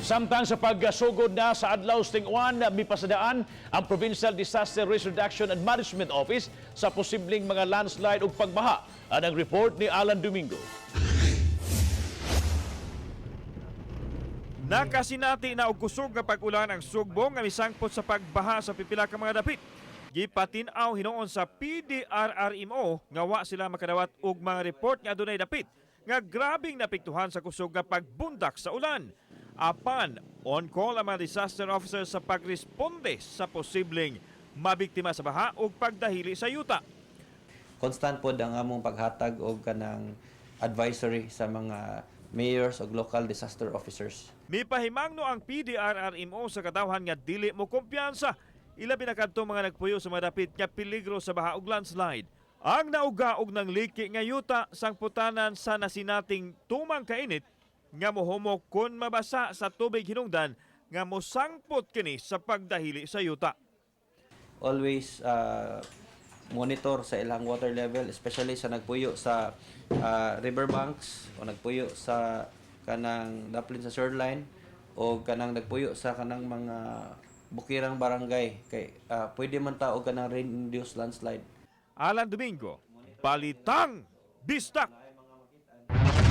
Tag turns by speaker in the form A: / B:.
A: Samtang sa pagsugod na sa Adlaw Ting-uwan, mipasadaan ang Provincial Disaster Risk Reduction and Management Office sa posibleng mga landslide ug pagbaha. Anang report ni Alan Domingo.
B: Nakasinati na og kusog nga pag-ulan ang Sugbo nga misangpot sa pagbaha sa pipila ka mga dapit. Gipatin-aw hinuon sa PDRRMO nga wa sila makadawat og mga report nga adunay dapit nga grabing napiktuhan sa kusog nga pagbundak sa ulan. Apan, on call ang mga disaster officer sa pagresponde sa posibleng mabiktima sa baha ug pagdahili sa yuta.
C: Constant pod ang among paghatag og kanang advisory sa mga mayors og local disaster officers.
B: Mipahimangno ang PDRRMO sa katawhan nga dili mo kumpiyansa. Ilabi na kadto mga nagpuyo sa mga dapit nga peligro sa baha ug landslide. Ang nauga og nang liki nga yuta sangputanan sa nasinating tumang kainit nga mohumok kon mabasa sa tubig hinungdan nga mosangpot kini sa pagdahili sa yuta.
C: Always monitor sa ilang water level, especially sa nagpuyo sa riverbanks o nagpuyo sa kanang daplin sa shoreline o kanang nagpuyo sa kanang mga bukirang barangay kay pwede man ta og kanang rain induced landslide.
B: Alan Domingo, Balitang Bisdak.